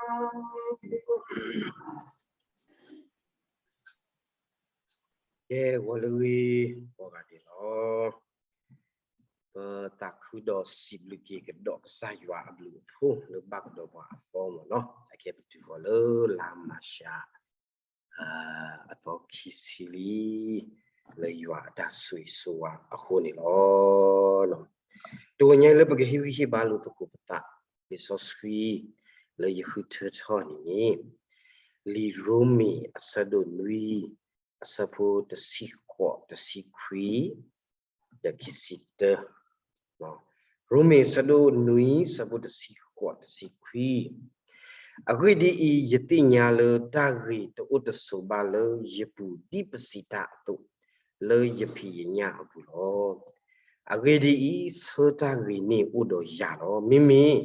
ကဲ ဂီၤလၢအဂ့ၤ ကိးဂၤဒဲးလီၤ. ပသးခုဒီးစံးဘျုးက့ၤကဒီးကစၢ်ယွၤအဘျုးအဖှိၣ်လၢဘၣ်ကဒီးပှၤအသီမ့ၢ်နီၤ, အခဲပတုၤဃီၤလၢလါမၤရှး အသီခံဆံလံ လၢယွၤအတၢ်ဆိၣ်ဂ့ၤဆိၣ်ဝါအဃိန့ၣ်လီၤ. တဂီၤညါအံၤလၢပကဟ့ၣ်ဂံၢ်ဟ့ၣ်ဘါလိာ်သကိးပသး လံာ်စီဆှံ လၢယဃုထၢထီၣ်န့ၣ်န့ၣ် လံာ်ရိမ့ၤအဆၢဒိၣ်နွံ အဆၢဖိတဆံဃိး တဆံခွံ ဒီးခံဆံတၢ ရိမ့ၤအဆၢဒိၣ်နွံ အဆၢဖိတဆံဃိး တဆံခွံ, အဂ့ၢ်ဒ်အံၤ, ယသ့ၣ်ညါလၢတၢ်ဂ့ၤတအိၣ်တဆိးဘၣ်လၢယပူၤ ဒ်ပစံးတၢ်အသိး လၢယဖံးယညၣ်အပူၤလီၤ. အဂ့ၢ်ဒ်အံၤ, ဆၢတၢ်ဂ့ၤန့ၣ်အိၣ်ဒီးယၤလီၤ. မ့မ့ၢ်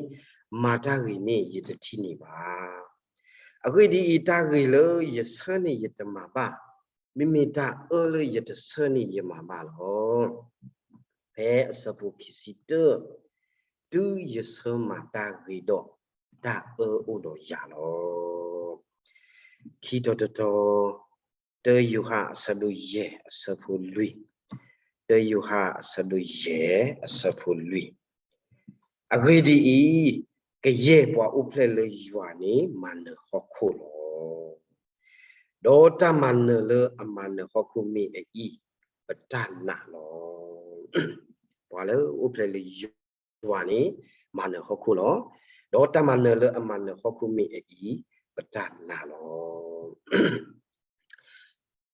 မၤတၢ်ဂ့ၤန့ၣ် ယတထံၣ်န့ၢ်ဘၣ်. အဂ့ၢ်ဒ်အံၤ, တၢ်ဂ့ၤလၢယဆၢန့ၣ်ယတမၤဘၣ်, မ့မ့ၢ်တၢ်အၢလၢယတဆၢန့ၣ်ယမၤဘၣ်လီၤ. ဖဲအဆၢဖိခံဆံတၢ, တုၤယဆၢမၤတၢ်ဂ့ၤဒီး, တၢ်အၢအိၣ်ဒီးယၤလီၤ. ခံတီၤတတီၤ, တၢယိၤဟၣ်အဆၢဒိၣ်ယဲၢ်အဆၢဖိလွံၢ်, တၢယိၤဟၣ်အဆၢဒိၣ်ယဲၢ်အဆၢဖိလွံၢ်, အဂ့ၢ်ဒ်အံၤ, ကယဲၢ်ပှၤအိၣ်ဖျဲၣ်လၢယွၤန့ၣ်မၤနၢၤဟီၣ်ခိၣ်လီၤ. ဒီးတၢ်မၤနၢၤလၢအမၤနၢၤဟီၣ်ခိၣ်မ့ၢ်အအံၤ, ပတၢ်နာ်လီၤ. ပှၤလၢအိၣ်ဖျဲၣ်လၢယွၤန့ၣ် မၤနၢၤဟီၣ်ခိၣ်လီၤ. ဒီးတၢ်မၤနၢၤလၢအမၤနၢၤဟီၣ်ခိၣ်မ့ၢ်အအံၤ, ပတၢ်နာ်လီၤ.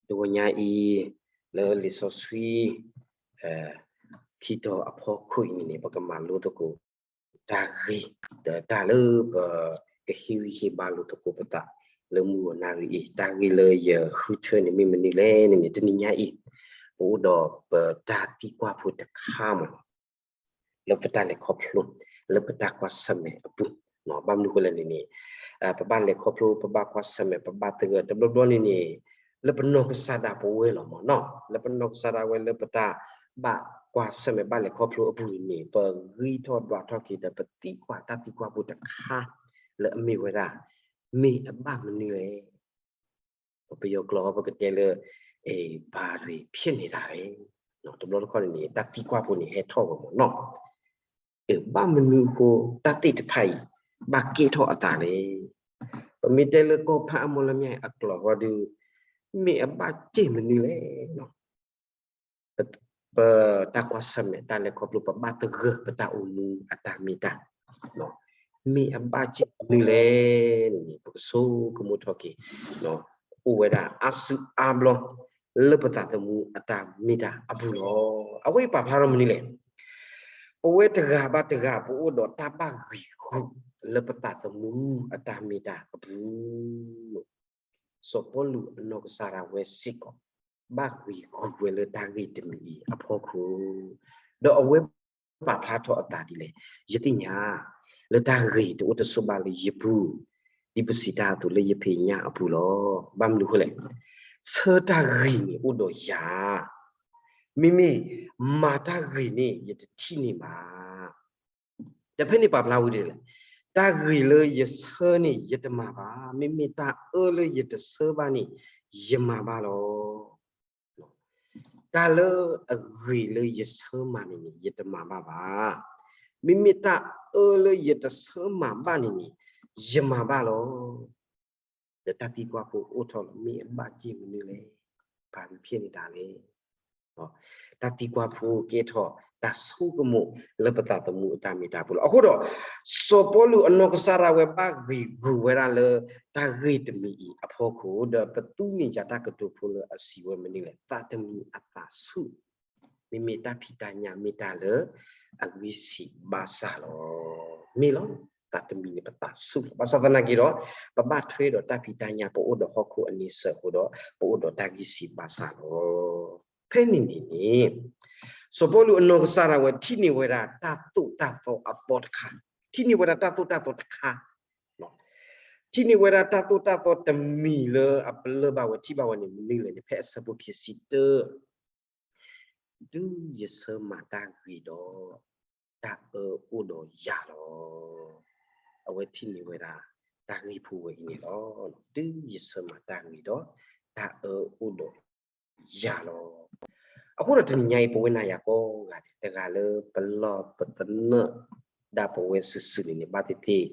တဂီၤညါအံၤ လၢလံာ်စီဆှံ ခံတီၤအဖီခိၣ်အံၤန့ၣ် ပကမၤလိသကိး တၢ်ဂ့ၤ ဒီးတၢ်လၢပကဟ့ၣ်ဂံၢ်ဟ့ၣ်ဘါလိာ်သကိးပသး လၢမုၢ်ဂီၤနၣ်ရံၣ်အံၤ, တၢ်ဂ့ၤလၢယဃုထၢန့ၣ်မ့ၢ်မနုၤလဲၣ်န့ၣ်န့ၣ် တနံၤညါအံၤ ပအိၣ်ဒီးပတၢ်သံကွၢ်ဖိတခါမး လၢပတၢ်လဲၤခီဖျိ လၢပတၢ်ကွၢ်ဆၢၣ်မဲာ်အပူၤ, ဘၣ်မနုၤအဃိလဲၣ်န့ၣ်န့ၣ် ပဘၣ်လဲၤခီဖျိ ပဘၣ်ကွၢ်ဆၢၣ်မဲာ် ပဘၣ်သဂၢၢ် တဘျီဘျီန့ၣ်န့ၣ် လၢပနီၢ်ကစၢ်ဒၣ်ပဝဲလီၤမးနီၤ, လၢပနီၢ်ကစၢ်ဒၣ်ဝဲလၢပတၢ်ဘၣ်ကွၢ်ဆၢၣ်မဲာ်ဘၣ်လဲၤခီဖျိအပူၤန့ၣ်န့ၣ် ပဂံၢ်ထီၣ်ဒွးထီၣ်က့ၤဒီးပသံကွၢ်တၢ်သံကွၢ်ဖိတခါ လၢအမ့ၢ်ဝဲဒၣ် မ့ၢ်အဘၣ်မနုၤလဲၣ် ပပယီၤကျိာ်ပကတဲလၢ ဘာတွေဖြစ်နေတာလဲ, တဘျီတခီၣ်န့ၣ်န့ၣ် တၢ်သံကွၢ်ဖိန့ၣ်ဟဲထီၣ်ဝဲမးနီၤ, ဘၣ်မနုၤအဃိ တၢ်သ့ၣ်တဖၣ်အံၤ ဘၣ်ကဲထီၣ်အသးလဲၣ်. ပမ့ၢ်တဲလၢကီၢ်ဖးအမီလမၠဲၣ်အကျိာ်ဃီဒီး မ့ၢ်အဘၣ်စ့ၢ်မနုၤလဲၣ် ပတၢ်ကွၢ်ဆၢၣ်မဲာ် တၢ်လဲၤခီဖျိ ပဘၣ်သဂၢၢ် ပတၢ်အိၣ်မူအတၢ်မ့ၢ်တၢ် မ့ၢ်အဘၣ်စ့ၢ်မနုၤလဲၣ်န့ၣ်န့ၣ် ပကဆိကမိၣ်ထီၣ်က့ၤ အိၣ်ဝဲဒၣ်အါစုအါဘျီ လၢပသးသမူအတၢ်မ့ၢ်တၢ်အပူၤလီၤ. အဝဲအံၤပာ်ဖျါထီၣ်မနုၤလဲၣ်. ပဝဲတဂၤဘၣ်တဂၤ ပအိၣ်ဒီးတၢ်ဘၣ်ဂံာ်ဂူာ်လၢပသးသမူအတၢ်မ့ၢ်တၢ်အပူၤ စီၤပီလူးအနီၢ်ကစၢ်ဒၣ်ဝဲစ့ၢ်ကီး ဘၣ်ဂံာ်ဂူာ်ဝဲလၢတၢ်ဂ့ၢ်တမံၤအံၤအဖီခိၣ်, ဒီးအဝဲပာ်ဖျါထီၣ်အသးဒ်လဲၣ်, ယသ့ၣ်ညါ လၢတၢ်ဂ့ၢ်တအိၣ်တဆိးဘၣ်လၢယပူၤ, ဒ်ပစံးတၢ်အသိးလၢယဖံးညၣ်အပူၤလီၤ. ဘၣ်မနုၤအဃိလဲၣ်, ဆၢတၢ်ဂ့ၢ်န့ၣ်အိၣ်ဒီးယၤ, မ့မ့ၢ်မၤတၢ်ဂ့ၤန့ၣ်ယတထံၣ်န့ၢ်ဘၣ် ဒီးဖဲန့ၣ်ပာ်ဖျါဝဲဒ်လဲၣ်, တၢ်ဂ့ၤလၢယဆၢန့ၣ် ယတမၤဘၣ်, မ့မ့ၢ်တၢ်အၢလၢယတဆၢဘၣ်န့ၣ် ယမၤဘၣ်လီၤ. တၢ်လၢအဂ့ၤလၢယဆၢမၤန့ၣ်န့ၣ် ယတမၤဘၣ်ဘၣ်, မ့မ့ၢ်တၢ်အၢလၢယတဆၢမၤဘၣ်န့ၣ်န့ၣ် ယမၤဘၣ်လီၤ. ဒီးတၢ်သံကွၢ်ဖိအိၣ်ထီၣ်လီၤ, မ့ၢ်အဘၣ်စ့ၢ်မနုၤလဲၣ်, ဘာတွေဖြစ်နေတာလဲ. တၢ်သံကွၢ်ဖိကဲထီၣ်တၢ်ဆိကမိၣ်လၢပသးသမူအတၢ်မ့ၢ်တၢ်ပူၤလီၤ. အဃိဒီး စီၤပီလူးအနီၢ်ကစၢ်ဒၣ်ဝဲဘၣ်ဂံာ်ဂူာ်ဝဲဒၣ်လၢတၢ်ဂ့ၢ်တမံၤအံၤအဖီခိၣ်, ဒီးပသူန့ၢ်ယၤတၢ်ကတိၤဖိလၢအစံးဝဲမနုၤလဲၣ်, သးတမံၤအသးဆူၣ် မ့မ့ၢ်တၢ်ဖံးတၢ်ညၣ်မ့ၢ်တၢ်လၢအဂံၢ်ဆံးဘါစၢ်လီၤ. မ့ၢ်လီၤ, သးတမံၤန့ၣ်ပသးဆူၣ်လီၤ. ဘၣ်ဆၣ်သနာ်က့ဒီး ပဘၣ်ထွဲဒီးတၢ်ဖံးတၢ်ညၣ် ပအိၣ်ဒီးဟီၣ်ခိၣ်အန့ဆၢၣ်အဃိဒီး ပအိၣ်ဒီးတၢ်ဂံၢ်ဆံးဘါစၢ်လီၤ. ဖဲန့ၣ်န့ၣ်န့ၣ် စီၤပီလူးအနီၢ်ကစၢ်ဒၣ်ဝဲထံၣ်န့ၢ်ဝဲဒၣ်တၢ်သိၣ်တၢ်သီအသီတခါ, ထံၣ်န့ၢ်ဝဲဒၣ်တၢ်သိၣ်တၢ်သီတခါ ထံၣ်န့ၢ်ဝဲဒၣ်တၢ်သိၣ်တၢ်သီတမံၤလၢအပလၢၢ်ဘၣ်ဝဲထံၣ်ဘၣ်ဝဲန့ၣ် မနုၤလဲၣ်န့ၣ် ဖဲအဆၢဖိခံဆံတၢ, တုၤယဆၢမၤတၢ်ဂ့ၤဒီး တၢ်အၢအိၣ်ဒီးယၤလီၤ. အဝဲထံၣ်န့ၢ်ဝဲဒၣ် တၢ်ဂ့ၢ်ဖိဝဲအံၤန့ၣ်လီၤ. တုၤယဆၢမၤတၢ်ဂ့ၤဒီး တၢ်အၢအိၣ်ဒီးယၤလီၤ. အဃိဒီးတနံၤညါအံၤ ပဝဲနၤယၤကိးဂၤဒဲး တဂၤလၢပလီၢ်ပသနၢၣ်ဒၣ်ပဝဲစုာ်စုာ်န့ၣ်န့ၣ် ဘၣ်သ့ၣ်သ့ၣ်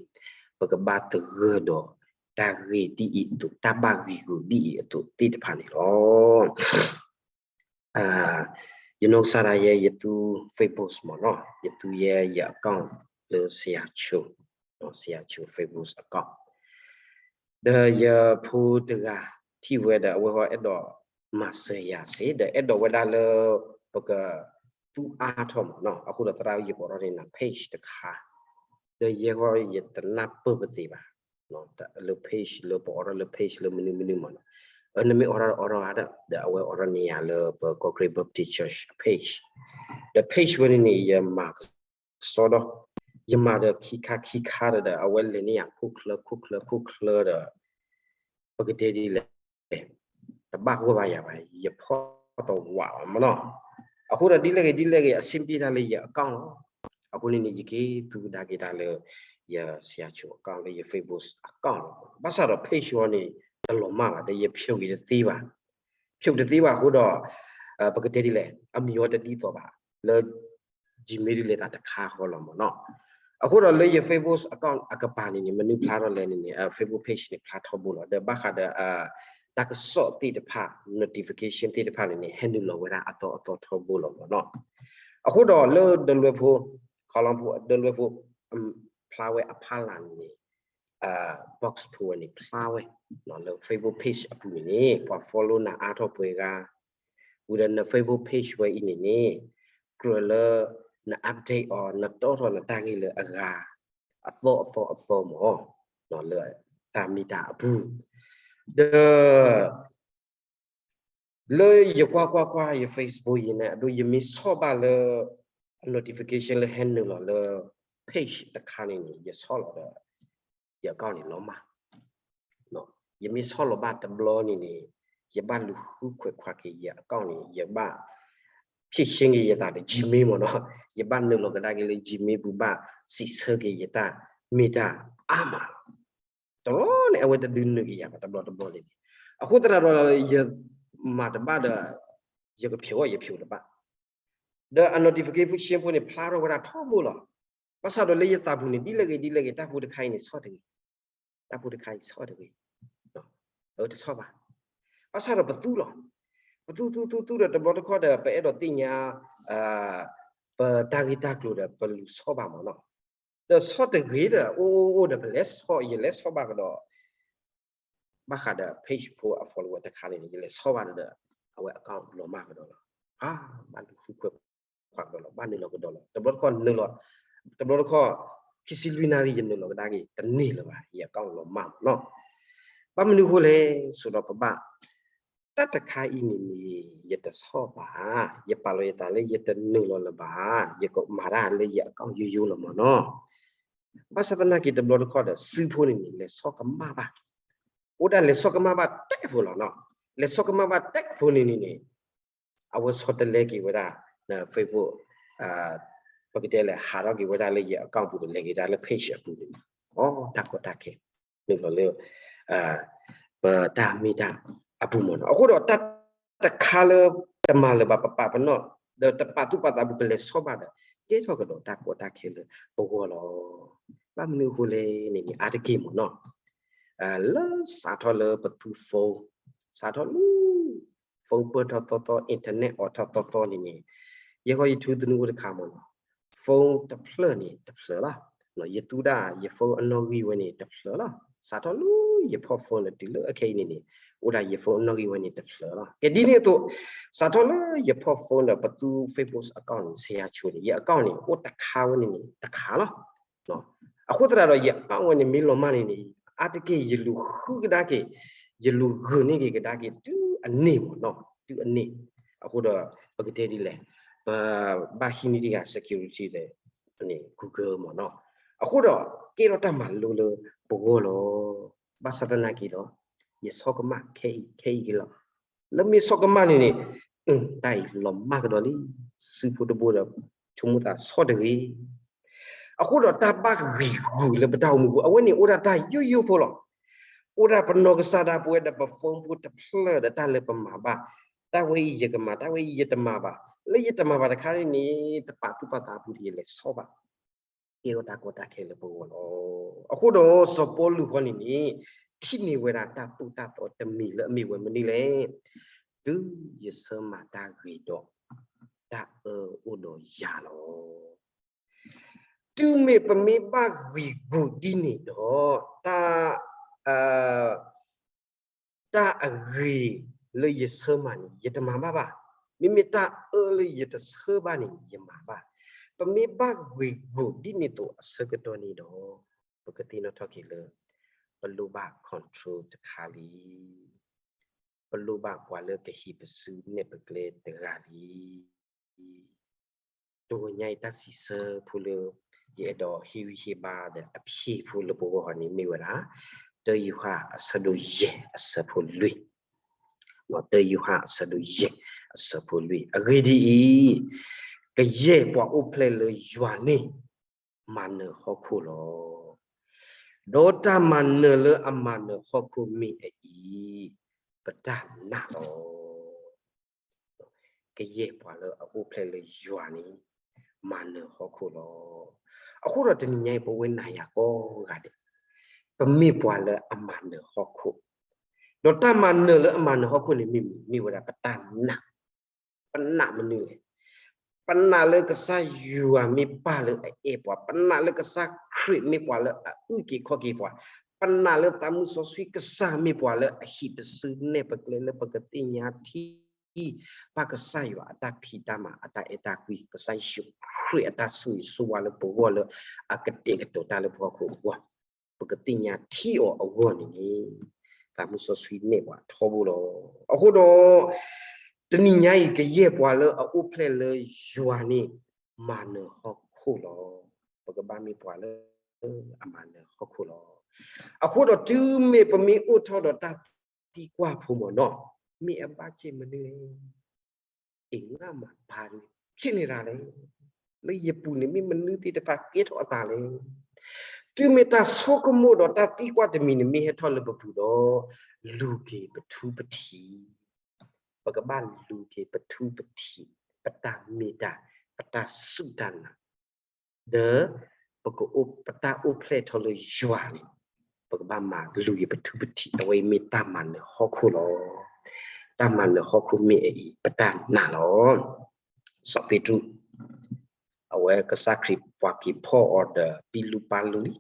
ပကဘၣ်သဂၢၢ်ဒီးတၢ်ဂ့ၢ်ဒ်အံၤအသိး တၢ်ဘၣ်ဂံာ်ဂူာ်ဒ်အံၤအသိးသ့ၣ်တဖၣ်န့ၣ်လီၤ. ယနီၢ်ကစၢ်ဒၣ်ယဲ ယသူ Facebook မ့ၢ်နီၤ, ယသူယဲယ account လၢ ဆရာချို, ဆရာချို Facebook account ဒီးယဖိတဂၤထံၣ်ဝဲဒီး အဝဲဟီအဲၣ်ဒိးမၤစၢၤယၤစ့ၢ် ဒီးအဲၣ်ဒိးဝဲဒၣ်လၢ ပကသူအါထီၣ်မ့ၢ်နီၤ, အဃိဒီးသရၣ်ယကအိးထီၣ်န့ၢ်နၤ page တခါ, ဒီးယဲဃီယတနၢ်ပၢၢ်ပသ့ဘၣ် လၢ page လၢပအိးထီၣ်လၢ page လၢမနုၤမနုၤမ့ၢ်နီၤ, နမ့ၢ်အိးထီၣ်ဒီးအိးထီၣ်ဧါဒီး ဒီးအဝဲအိးထီၣ်န့ၢ်ယၤလၢပကီၢ်ချၢ Baptist Church page, ဒီး page ဝဲန့ၣ်န့ၣ် ယမၤကစီဒီ ယမၤဒီးခံခါခံခါဒီး အဝဲလဲၤန့ၢ်ယၤခိၣ်ချၢခိၣ်ချၢဒီး ပကတဲဒ်လဲၣ် တဘၣ်ဂီၢ်ဘၣ်ယၤဘၣ် ယဖီၣ်တဝးဘၣ်မ့ၢ်နီၤ, အဃိဒီးဒ်လဲၣ်ဂ့ၤဒ်လဲၣ်ဂ့ၤ အဆင်ပြေတၢ်လၢယ account လီၤ, အဃိန့ၣ်န့ၣ် ယက့ၤသူကဒါက့ၤတၢ်လၢ ယ ဆရာချို account လၢယ Facebook account လီၤ, ဘၣ်ဆၣ်ဒီး page ဝဲန့ၣ် တလီၤမၢ်ဘၣ် ဒီးယဖျိးဂ့ၤတသ့ဘၣ်, ဖျိးတသ့ဘၣ်အဃိဒီး ပကတဲဒ်လဲၣ် အမံၤဝဲတဒ်သိးဘၣ် လၢ Gmail ဒ်လဲၣ်သးတခါဃီလီၤမ့ၢ်နီၤ, အဃိဒီးလၢယ Facebook account အကပၤန့ၣ်န့ၣ် မနုၤဖျါထီၣ်လဲၣ်န့ၣ်န့ၣ် Facebook page န့ၣ် ဖျါထီဘိလီၤ, ဒီးဘၣ်ဃးဒီး တၢ်ကစီၣ်သ့ၣ်တဖၣ် notification သ့ၣ်တဖၣ်န့ၣ်န့ၣ် ဟဲနုာ်လီၤဝဲဒၣ်အသီအသီထီဘိလီၤမ့ၢ်နီၤ, အဃိဒီးလၢဒလွဲဖိ ခီလီဖိ ဒလွဲဖိ ဖျါဝဲအဖီလာ်န့ၣ်န့ၣ် box ဖိဝဲန့ၣ်ဖျါဝဲ လၢ Facebook page အပူၤန့ၣ်န့ၣ် ပှၤ follow နၤအါထီၣ်ပှဲၤဂၤ ဝံၤဒီးန Facebook page ဝဲအံၤန့ၣ်န့ၣ် ကြၢးလၢန update အီၤ နတီထီၣ်နတၢ်ဂ့ၢ်လၢအဂၤ အသီအသီအသီမ့ၢ် လၢတၢ်မ့ၢ်တၢ်အပူၤ ဒီး လၢယကွၢ်ကွၢ်ကွၢ် ယ Facebook ယဲန့ၣ် အဒိ ယမ့ၢ်ဆီၣ်ဘၣ်လၢ notification လၢဟဲနုာ်လီၤလၢ page တခါန့ၣ်န့ၣ် ယဆီၣ်လီၤဒီး ယ account န့ၣ်လီၤမၢ်, ယမ့ၢ်ဆီၣ်လီၤဘၣ်တဘျီန့ၣ်န့ၣ် ယဘၣ်လူၤဃုခွဲးခွါက့ၤယ account န့ၣ် ယဘၣ် ဖြေရှင်း က့ၤယသးဒီး Gmail မ့ၢ်နီၤ, ယဘၣ်နုာ်လီၤကဒါက့ၤလၢ Gmail ပူၤ ဘၣ်စံးဆၢက့ၤယတၢ်မ့ၢ်တၢ်အါမးလီၤ. တဘျီန့ၣ် အဝဲတဒုးနုာ်က့ၤယၤဘၣ် တဘျီတဘျီန့ၣ်, အဃိသတးဒီး ယမၤတဘၣ်ဒီး ယကဖျိး ယဖျိးတဘၣ်, ဒီးအ notification ဖိန့ၣ် ဖျါထီၣ်ဝဲဒၣ်ထီဘိလီၤ. ဘၣ်ဆၣ်ဒီးလၢယသးပူၤန့ၣ် ဒ်လဲၣ်ဂ့ၤဒ်လဲၣ်ဂ့ၤ တၢ်ဖိတခါအံၤန့ၣ် ဆီၣ်တဂ့ၤ, တၢ်ဖိတခါအံၤဆီၣ်တဂ့ၤ, အတဆီၣ်ဘၣ်. ဘၣ်ဆၣ်ဒီးပသူလီၤ, ပသူသူသူသူဒီး တဘျီတခီၣ်ဒီး ပအဲၣ်ဒိးသ့ၣ်ညါ ပတၢ်ဂ့ၢ်တၢ်ကျိၤဒီး ပလူၤဆီၣ်ဘၣ်မ့ၢ်နီၤ, ဒီးဆီၣ်တဂ့ၤဒီး အိၣ်အိၣ်အိၣ်ဒီး ပလဲၤဆီၣ် ယလဲၤဆီၣ်ဘၣ်ကဒီး ဘၣ်ဃးဒီး page ဖိအ follower တခါန့ၣ် ယလဲၤဆီၣ်ဘၣ်ဒီး အဝဲ account လီၤမၢ်ကဒီးလီၤ. ဘၣ်လူၤဃုခွဲးခွါကဒီးလီၤ, ဘၣ်နုာ်လီၤကဒီးလီၤ. တဘျီတခီၣ်နုာ်လီၤ, တဘျီတခီၣ် ခံဆံလွံၢ်နၣ်ရံၣ် ယနုာ်လီၤကဒါက့ၤ တန့ၢ်လၢၤဘၣ်, ယ account လီၤမၢ်မ့ၢ်နီၤ. ဘၣ်မနုၤအဃိလဲၣ် ဆိဒီးပဘၣ် တၢ်တခါအံၤန့ၣ်န့ၣ် ယတဆီၣ်ဘၣ်, ယပာ်လီၤယသးလၢယတနုာ်လီၤလၢၤဘၣ်, ယကမၤတၢ်လၢယ account ယိယိလီၤမ့ၢ်နီၤ. ဘၣ်ဆၣ်သနာ်က့ တဘျီတခီၣ်ဒီး စုဖိန့ၣ်န့ၣ် လဲၤဆီၣ်ကမၣ်ဘၣ်, အိၣ်ဒၣ်လဲၤဆီၣ်ကမၣ်ဘၣ်တၢ်ဖိလီၤနီၤ. လဲၤဆီၣ်ကမၣ်ဘၣ်တၢ်ဖိန့ၣ်န့ၣ်န့ၣ် အဝဲဆီတလဲက့ၤဝဲဒၣ် Facebook ပကတဲလဲၣ် ဟးထီၣ်က့ၤဝဲဒၣ်လၢယ account ပူၤဒီး လဲၤက့ၤဒၣ်လၢ page အပူၤန့ၣ် အတၢ်ကီတၢ်ခဲ နုာ်လီၤလၢ ပတၢ်မ့ၢ်တၢ်အပူၤမ့ၢ်နီၤ. အဃိဒီးတၢ်တခါလၢတမၤလၢၤဘၣ် ပပာ်ပနီၣ် ဒီးတပာ်သူၣ်ပာ်သးပူၤ ပလဲၤဆီၣ်ဘၣ်ဒီး ကဲထီၣ်ကဒီးတၢ်ကီတၢ်ခဲလၢပဂီၢ်လီၤ. ဘၣ်မနုၤအဃိလဲၣ်န့ၣ်န့ၣ် အါတက့ၢ်မ့ၢ်နီၤ လၢစးထီၣ်လၢပသူ phone စးထီၣ်လၢ phone ပၢၢ်ထီၣ်သီသီ internet အိးထီၣ်သီသီန့ၣ်န့ၣ် ယဲဃီယထူသနူအိၣ်တခါမ့ၢ်နီၤ phone တဖျၢၣ်န့ၣ်တဖျၢၣ်လီၤ. ယသူဒၣ်ယ phone အနီၣ်ဂံၢ်ဝဲန့ၣ်တဖျၢၣ်လီၤ. စးထီၣ်လၢယဖီၣ် phone ဒီးတုၤလၢအခဲအံၤန့ၣ်န့ၣ် အိၣ်ဒၣ်ယ phone အနီၣ်ဂံၢ်ဝဲန့ၣ်တဖျၢၣ်လီၤ. ကဲဒ်န့ၣ်အသိး စးထီၣ်လၢယဖီၣ် phone ဒီးပသူ Facebook account န့ၣ် ဆရာချိုန့ၣ် ယ account န့ၣ် အိၣ်တခါဝဲန့ၣ်န့ၣ် တခါလီၤ. အဃိသတးဒီး ယ account ဝဲန့ၣ် မ့ၢ်လီၤမၢ်န့ၣ်န့ၣ် အါတက့ၢ် ယလူၤဃုကဒါက့ၤ ယလူၤဂုာ်န့ၢ်က့ၤကဒါက့ၤ တုၤအန့ၢ်မ့ၢ်နီၤ တုၤအန့ၢ်. အဃိဒီး ပကတဲဒ်လဲၣ် ပဘၣ်ဟံးန့ၢ်တဂၤ security ဒီး Google မ့ၢ်နီၤ. အဃိဒီး ကဲထီၣ်တၢ်မၤလိလၢပဂီၢ်လီၤ. ဘၣ်ဆၣ်သနာ်က့ဒီး ယဆီၣ်ကမၣ်ခဲအံၤခဲအံၤက့ၤလီၤ. လၢမ့ၢ်ဆီၣ်ကမၣ်န့ၣ်န့ၣ် တၢ်အံၤလီၤမၢ်ကဒီးလံ. စုဖိတဘိဒီး ဆိကမိၣ်သးဆီၣ်တဂ့ၤ အဃိဒီးတၢ်ဘၣ်ဂံာ်ဂူာ်လၢပတၢ်အိၣ်မူပူၤ အဝဲန့ၣ်အိၣ်ဒၣ်တၢ်ယိယိဖိလီၤ. အိၣ်ဒၣ်ပနီၢ်ကစၢ်ဒၣ်ပဝဲဒီးပ phone ဖိတဖျၢၣ်ဒီးတၢ်လၢပမၤဘၣ်, တၢ်ဝဲအံၤယကမၤ တၢ်ဝဲအံၤယတမၤဘၣ်, လၢယတမၤဘၣ်တခါန့ၣ်န့ၣ် တပာ်သူၣ်ပာ်သးအပူၤဒီးယလဲၤဆီဘၣ် ကဲထီၣ်တၢ်ကီတၢ်ခဲလၢပဂီၢ်လီၤ. အဃိဒီးစီၤပီလူးဃီန့ၣ်န့ၣ် ထံၣ်န့ၢ်ဝဲဒၣ်တၢ်သိၣ်တၢ်သီတမံၤလၢအမ့ၢ်ဝဲမနုၤလဲၣ်, တုၤယဆၢမၤတၢ်ဂ့ၤဒီး တၢ်အၢအိၣ်ဒီးယၤလီၤ. တုၤမ့ၢ်ပမ့ၢ်ဘၣ်ဂံာ်ဂူာ်ဒ်န့ၣ်ဒီး တၢ် တၢ်အဂ့ၤလၢယဆၢမၤန့ၣ် ယတမၤဘၣ်ဘၣ်. မ့မ့ၢ်တၢ်အၢလၢယတဆၢဘၣ်န့ၣ် ယမၤဘၣ်. ပမ့ၢ်ဘၣ်ဂံာ်ဂူာ်ဒ်န့ၣ်အသိးအဆၢကတီၢ်န့ၣ်ဒီး ပကသ့ၣ်နီၣ်ထီၣ်က့ၤလၢ ပလိၣ်ဘၣ် control တခါလံ. ပလိၣ်ဘၣ်ပှၤလၢကဟံးပစုနဲၣ်ပကျဲတဂၤလံ. တဂီၤညါအံၤတၢ်စံးဆၢဖိလၢ ယအဲၣ်ဒိးဟ့ၣ်ဂံၢ်ဟ့ၣ်ဘါဒီးအဖျါဖိလၢပဂီၢ်န့ၣ်မ့ၢ်ဝဲဒၣ် တၢယိၤဟၣ်အဆၢဒိၣ်ယဲၢ်အဆၢဖိလွံၢ်, တၢယိၤဟၣ်အဆၢဒိၣ်ယဲၢ်အဆၢဖိလွံၢ်, အဂ့ၢ်ဒ်အံၤ, ကယဲၢ်ပှၤအိၣ်ဖျဲၣ်လၢယွၤန့ၣ် မၤနၢၤဟီၣ်ခိၣ်လီၤ. ဒီးတၢ်မၤနၢၤလၢအမၤနၢၤဟီၣ်ခိၣ်မ့ၢ်အအံၤ, ပတၢ်နာ်လီၤ. ကယဲၢ်ပှၤလၢအအိၣ်ဖျဲၣ်လၢယွၤန့ၣ် မၤနၢၤဟီၣ်ခိၣ်လီၤ. အဃိဒီးတနံၤညါအံၤ ပဝဲနၤယၤကိးဂၤဒဲး ပမ့ၢ်ပှၤလၢအမၤနၢၤဟီၣ်ခိၣ်, ဒီးတၢ်မၤနၢၤလၢအမၤနၢၤဟီၣ်ခိၣ်န့ၣ်မ့ၢ်မနုၤ, မ့ၢ်ဝဲဒၣ်ပတၢ်နာ်, ပနာ်မနုၤလဲၣ်. ပနာ်လၢကစၢ်ယွၤမ့ၢ်ပၢ်လၢအအဲၣ်ပှၤ, ပနာ်လၢကစၢ်ခရံာ်မ့ၢ်ပှၤလၢအအုၣ်က့ၤခီၣ်က့ၤပှၤ, ပနာ်လၢသးမုၢ်စီဆှံကစၢ်မ့ၢ်ပှၤလၢအဟံးပစုနဲၣ်ပကျဲလၢပကသ့ၣ်ညါထံ ဘၣ်ကစၢ်ယွၤအတၢ်ဖံးတၢ်မၤ အတၢ်အဲၣ်တၢ်ကွံ, ကစၢ်ယ့ၣ်ၡူးခရံာ်အတၢ်ဆိၣ်ဂ့ၤဆိၣ်ဝါလၢပဂီၢ်လၢအကတဲာ်ကတီၤတၢ်လၢပဟီၣ်ခိၣ်အဂီၢ်, ပကသ့ၣ်ညါထံအီၤအဂီၢ်န့ၣ်န့ၣ် သးမုၢ်စီဆှံနဲၣ်ပှၤထီဘိလီၤ. အဃိဒီး တနံၤညါအံၤ ကယဲၢ်ပှၤလၢအအိၣ်ဖျဲၣ်လၢယွၤန့ၣ် မၤနၢၤဟီၣ်ခိၣ်လီၤ. ပကဘၣ်မ့ၢ်ပှၤလၢအမၤနၢၤဟီၣ်ခိၣ်လီၤ. အဃိဒီးတုၤမ့ၢ်ပမ့ၢ်အိၣ်ထီၣ်ဒီးတၢ်သံကွၢ်ဖိမ့ၢ်နီၤ, မ့ၢ်အဘၣ်စ့ၢ်မနုၤလဲၣ်, အ့ၣ် ငါမၤပာ်ဒုး ဖဲန့ၣ်ဒၣ်လဲၣ်, လၢယပူၤန့ၣ်မ့ၢ်မနုၤသ့ၣ်တဖၣ်ကဲထီၣ်အသးလဲၣ်. တုၤမ့ၢ်တၢ်ဆိကမိၣ်ဒီးတၢ်သံကွၢ်တမံၤန့ၣ်မ့ၢ်ဟဲထီၣ်လၢပပူၤဒီး လူၤက့ၤပထူပထံး, ပကဘၣ်လူၤက့ၤပထူပထံး, ပတၢ်မ့ၢ်တၢ်, ပတၢ်စူၢ်တၢ်နာ်, ဒီး ပကအိၣ် ပတၢ်အိၣ်ဖျဲၣ်ထီၣ်လၢယွၤန့ၣ် ပကဘၣ်မၤလူၤက့ၤပထူပထံး, အဝဲအံၤမ့ၢ်တၢ်မၤနၢၤဟီၣ်ခိၣ်လီၤ. တၢ်မၤနၢၤဟီၣ်ခိၣ်မ့ၢ်အအံၤ ပတၢ်နာ်လီၤ. စီၤပ့းတရူး အဝဲကစၢ်ခရံာ်ပှၤက့ၤဖီၣ်အီၤဒီးပံလူပၤလူလံ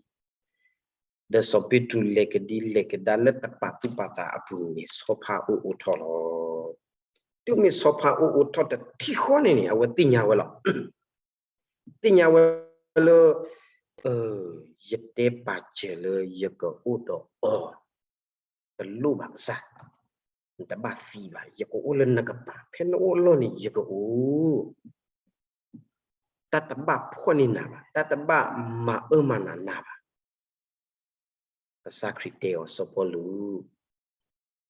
ဒီးစီၤပ့းတရူးလဲၤကဒံလဲၤကဒါလၢတပာ်သူၣ်ပာ်သးအပူၤန့ၣ် ဆီဖါအိၣ်အိးထီၣ်လီၤ. တုၤမ့ၢ်ဆီဖါအိၣ်အိးထီၣ်တထံၣ်ဃီန့ၣ်န့ၣ် အဝဲသ့ၣ်ညါဝဲလီၤ. သ့ၣ်ညါဝဲလၢ ယတဲပာ်စၢၤလၢယကအိၣ်ဒီးအီၤ တလိၣ်ဘၣ်ကစၢ်, နတဘၣ်သံဘၣ်, ယကအိၣ်လၢနကပၤ, ဖဲနအိၣ်အလီၢ်န့ၣ် ယကအိၣ် တၢ်တဘၣ်ဖှီၣ်န့ၢ်နၤဘၣ်, တၢ်တဘၣ်မၤအၢမၤနးနၤဘၣ်. ကစၢ်ခရံာ်တဲအီၤ စီၤပီလူး,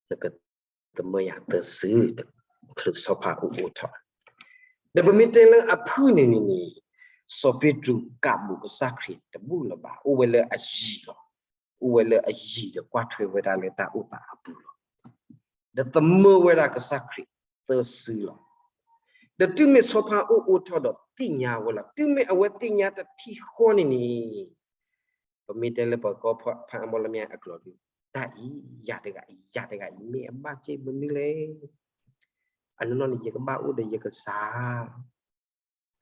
နကသမၢယၤသၢစု, ချုးဆီဖါအိၣ်အိးထီၣ်, ဒီးပမ့ၢ်တဲလၢအဖုၣ်န့ၣ်န့ၣ်န့ၣ်, စီၤပ့းတရူးကးဘူးကစၢ်ခရံာ်တဘူၣ်လၢၤဘၣ်, အိၣ်ဝဲလၢအယံၤလီၤ. အိၣ်ဝဲလၢအယံၤဒီးကွၢ်ထွဲဝဲဒၣ်လၢတၢ်အိၣ်သးအပူၤလီၤ. ဒီးသမၢဝဲဒၣ်ကစၢ်ခရံာ်သၢစုလီၤ. ဒီးတုၤမ့ၢ်ဆီဖါအိၣ်အိးထီၣ်ဒီးသ့ၣ်ညါဝဲလီၤ. တုၤမ့ၢ်အဝဲသ့ၣ်ညါတထံၣ်ဃီန့ၣ်န့ၣ်, ပမ့ၢ်တဲလၢပကီၢ်ဖးအမီလမ့ၢ်အကျိၤဒုး, တၢ်အံၤ ယၤတဂၤအံၤ ယၤတဂၤအံၤ မ့ၢ်အဘၣ်စ့ၢ်မနုၤလဲၣ်. အနီၢ်နီၢ်န့ၣ် ယကဘၣ်အိၣ်ဒီးယကစၢ်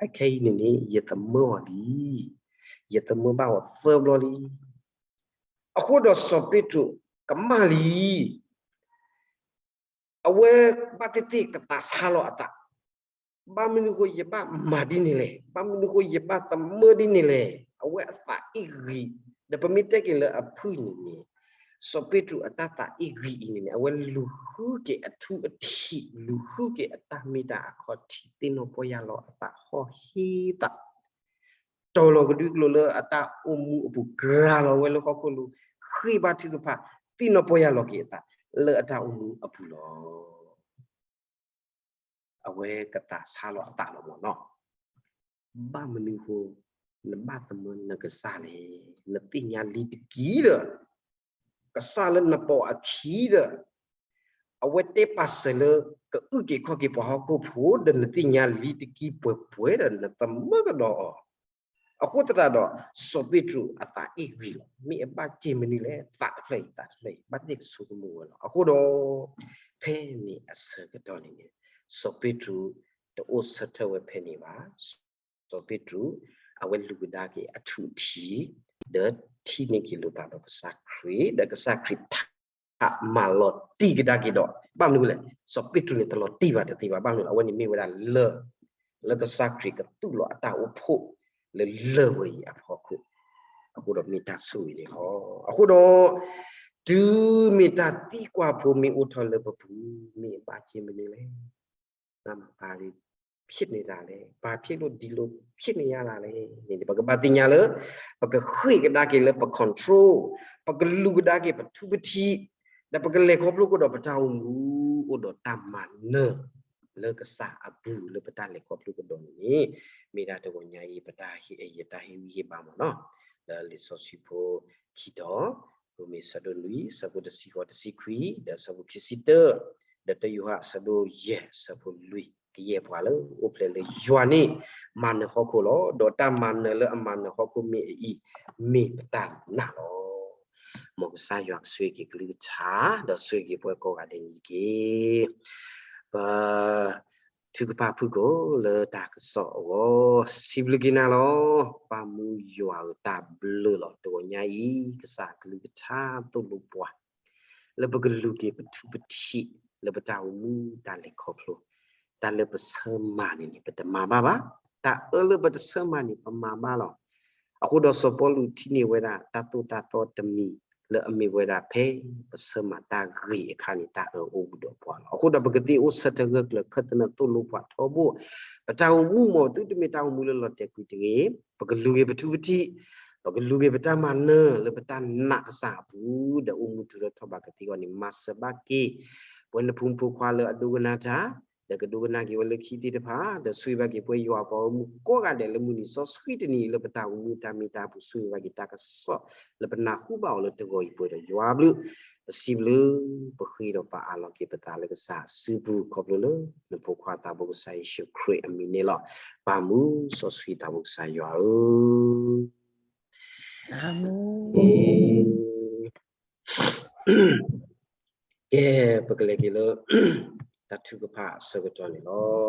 အခဲအံၤန့ၣ်န့ၣ် ယသမၢအီၤလံ. ယသမၢဘၣ်အီၤသၢဘျီလံ. အဃိဒီးစီၤပ့းတရူးကမၣ်လံ. အဝဲဘၣ်သ့ၣ်သ့ၣ်ကသးဆါလီၤအသး, ဘၣ်မနုၤဃိယဘၣ်မၤဒ်န့ၣ်လဲၣ်, ဘၣ်မနုၤဃိယဘၣ်သမၢဒ်န့ၣ်လဲၣ်. အဝဲအသးအ့ၣ်ဂံၢ်, ဒီးပမ့ၢ်တဲက့ၤလၢအဖုၣ်န့ၣ်န့ၣ်, စီၤပ့းတရူးအတၢ်သးအ့ၣ်ဂံၢ်အံၤန့ၣ်န့ၣ် အဝဲလူၤဃုက့ၤအထူအထံး, လူၤဃုက့ၤအတၢ်မ့ၢ်တၢ်အခီၣ်ထံး, သ့ၣ်နီၣ်ပီၢ်ယၢ်လီၤအသးဟီၣ်ဟ့သး, တီၤလီၤကဒွံကျိာ်လၢအတၢ်အိၣ်မူအပူၤ, ကြၤလီၤဝဲလၢဟီၣ်ခိၣ်လိၤ, ဃ့ဘါထုကဖၣ်, သ့ၣ်နီၣ်ပီၢ်ယၢ်လီၤက့ၤအသး လၢအတၢ်အိၣ်မူအပူၤလီၤ. အဝဲကသးဆါလီၤအသးလီၤမ့ၢ်နီၤ. ဘၣ်မနုၤဃိ နဘၣ်သမၢနကစၢ်လဲၣ်. နသ့ၣ်ညါလံတက့ၢ်ဒီး ကစၢ်လၢနပိာ်အခံဒီး အဝဲတဲပာ်စၢၤလၢကအုၣ်က့ၤခီၣ်က့ၤပှၤဟီၣ်ခိၣ်ဖိဒီး နသ့ၣ်ညါလံတက့ၢ်ပှဲၤပှဲၤဒီး နသမၢကဒီးအီၤ. အဃိသတးဒီး စီၤပ့းတရူးအသးအ့ၣ်ဂံၢ်လီၤ. မ့ၢ်အဘၣ်က့ၤမနုၤလဲၣ်, သးတဖျၢၣ်အံၤ သးတဖျၢၣ်အံၤ ဘၣ်သ့ၣ်ကဆိကမိၣ်ဝဲလီၤ. အဃိဒီး ဖဲန့ၣ်အဆၢကတီၢ်န့ၣ်န့ၣ် စီၤပ့းတရူးတအိၣ်ဆၢထၢၣ်ဝဲဖဲန့ၣ်ဘၣ်. စီၤပ့းတရူး အဝဲလူၤကဒါက့ၤအထူးအထံး ဒီးထံၣ်န့ၢ်က့ၤလိာ်သးဒီးကစၢ်ခရံာ် ဒီးကစၢ်ခရံာ်ထးမၤလီၤတံၢ်ကဒါက့ၤဒီး ဘၣ်မနုၤလဲၣ်, စီၤပ့းတရူးန့ၣ် တလီၤတံၢ်ဘၣ်တသ့ဘၣ်. ဘၣ်မနုၤလဲၣ်, အဝဲန့ၣ်မ့ၢ်ဝဲဒၣ်လၢၢ် လၢကစၢ်ခရံာ်ကသူၣ်လီၤအတၢ်အိၣ်ဖှိၣ်လၢလၢၢ်ဝဲအံၤအဖီခိၣ်, အဃိဒီးမ့ၢ်တၢ်ဆိၣ်ဂ့ၤန့ၣ်လီၤ. အဃိဒီး တုၤမ့ၢ်တၢ်သံကွၢ်ဖိမ့ၢ်အိၣ်ထီၣ်လၢပပူၤ မ့ၢ်အဘၣ်က့ၤမနုၤလဲၣ်, နမၤပၤရံၤ ဖြစ်နေတာလဲၣ်, ဘာဖြစ်လို့ဒီလိုဖြစ်နေရတာလဲ န့ၣ် ပကဘၣ်သ့ၣ်ညါလၢ ပကဃ့ၢ်ကဒါက့ၤလၢပ control, ပကလူၤကဒါက့ၤပထူပထံး, ဒီးပကလဲၤခီဖျိကဒီးပတၢ်အိၣ်မူ အိၣ်ဒီးတၢ်မၤနၢၤ လၢကစၢ်အပူၤ လၢပတၢ်လဲၤခီဖျိကဒီးန့ၣ် မ့ၢ်ဒၣ်တဂီၤညါအံၤ ပတၢ်ဟ့ၣ်အယတၢ်ဟ့ၣ်ဂံၢ်ဟ့ၣ်ဘါမ့ၢ်နီၤ, လၢလံာ်စီဆှံဖိခံတီၤ, ရိမ့ၤဆၢဒိၣ်လွံၢ် ဆၢဖိတဆံဃိးတဆံခွံ, ဒီးဆၢဖိခံဆံတၢ, ဒီးတယိၤဟၣ်ဆၢဒိၣ်ယဲၢ် ဆၢဖိလွံၢ်, ကယဲၢ်ပှၤလၢအိၣ်ဖျဲၣ်လၢယွၤန့ၣ် မၤနၢၤဟီၣ်ခိၣ်လီၤ. ဒီးတၢ်မၤနၢၤလၢအမၤနၢၤဟီၣ်ခိၣ်မ့ၢ်အအံၤ မ့ၢ်ပတၢ်နာ်လီၤ. မ်ကစၢ်ယွၤကဆိၣ်ဂ့ၤက့ၤကလုၢ်ကထါ ဒီးဆိၣ်ဂ့ၤက့ၤပှၤကိးဂၤဒဲးန့ၣ်တက့ၢ်. ပ ထုကဖၣ်ဖုၣ်ကိာ်လၢတၢ်ကစီၣ်အဂီၢ် စံးဘျုးက့ၤနၤလီၤ. ပၢ်မူယွၤဧၢ တၢ်ဘျုးလီၤ. တဂီၤညါအံၤ ကစၢ်ကလုၢ်ကထါသိၣ်လိပှၤ လၢပကလူၤက့ၤပထူပထံး လၢပတၢ်အိၣ်မူတၢ်လဲၤခီဖျိ, တၢ်လၢပဆၢမၤန့ၣ်န့ၣ် ပတမၤဘၣ်ဘၣ်, တၢ်အၢလၢပတဆၢမၤန့ၣ် ပမၤဘၣ်လီၤ. အဃိဒီးစီၤပီလူးထံၣ်န့ၢ်ဝဲဒၣ် တၢ်သိၣ်တၢ်သီတမံၤ လၢအမ့ၢ်ဝဲဒၣ်ဖဲပဆၢမၤတၢ်ဂ့ၤအခါန့ၣ် တၢ်အၢအိၣ်ဘူးဒီးပှၤလီၤ. အဃိဒီးပကသ့အိၣ်ဆၢထၢၣ်ဂၢၢ်ကျၢၤခၢၣ်သနၢၣ်သိၣ်လိပှၤထီဘိ, ပတၢ်အိၣ်မူမ့ၢ်သုတမ့ၢ်တၢ်အိၣ်မူလၢလီၤတဲာ်ကွံာ်တဂ့ၤ, ပကလူၤက့ၤပထူပထံး, ပကလူၤက့ၤပတၢ်မၤနၢၤလၢပတၢ်နာ်ကစၢ်အပူၤ, ဒီးအိၣ်မူထူးထီၣ်ထီၣ်ဘးကသ့အဂီၢ်န့ၣ် မၤစၢၤဘၣ်က့ၤ ပဝဲနဖိမုၣ်ဖိခွါလၢအဒိကနၣ်တၢ်, ဒီးကဒိကနၣ်က့ၤဝဲလၢခံသ့ၣ်တဖၣ်, ဒီးဆိၣ်ဂ့ၤဘၣ်က့ၤပဝဲယွၤပှၤဂီၢ်မုၢ်ကိးဂၤဒဲးလၢမုၢ်နံၤစီဆှံတနံၤအံၤလၢပတၢ်အိၣ်မူတၢ်မ့ၢ်တၢ်ပူၤ ဆိၣ်ဂ့ၤဘၣ်က့ၤတၢ်ကစီၣ်လၢပနၢ်ဟူဘၣ်အီၤလၢတဂီၤအံၤပှဲၤဒီးယွၤအဘျုး, ပစံးဘျုး ပဃ့ဒီးပအးလီၤက့ၤပသးလၢကစၢ်အစုပူၤ ခီဖျိလၢနဖိခွါသးဘိကစၢ်ယ့ၣ်ၡူးခရံာ်အမံၤန့ၣ်လီၤ. ပၢ်မူစီဆှံသးဘိကစၢ်ယွၤဧၢ ကဲ, ပကလဲၤက့ၤလၢ တၢ်ထုကဖၣ်အဆၢကတီၢ်န့ၣ်လီၤ.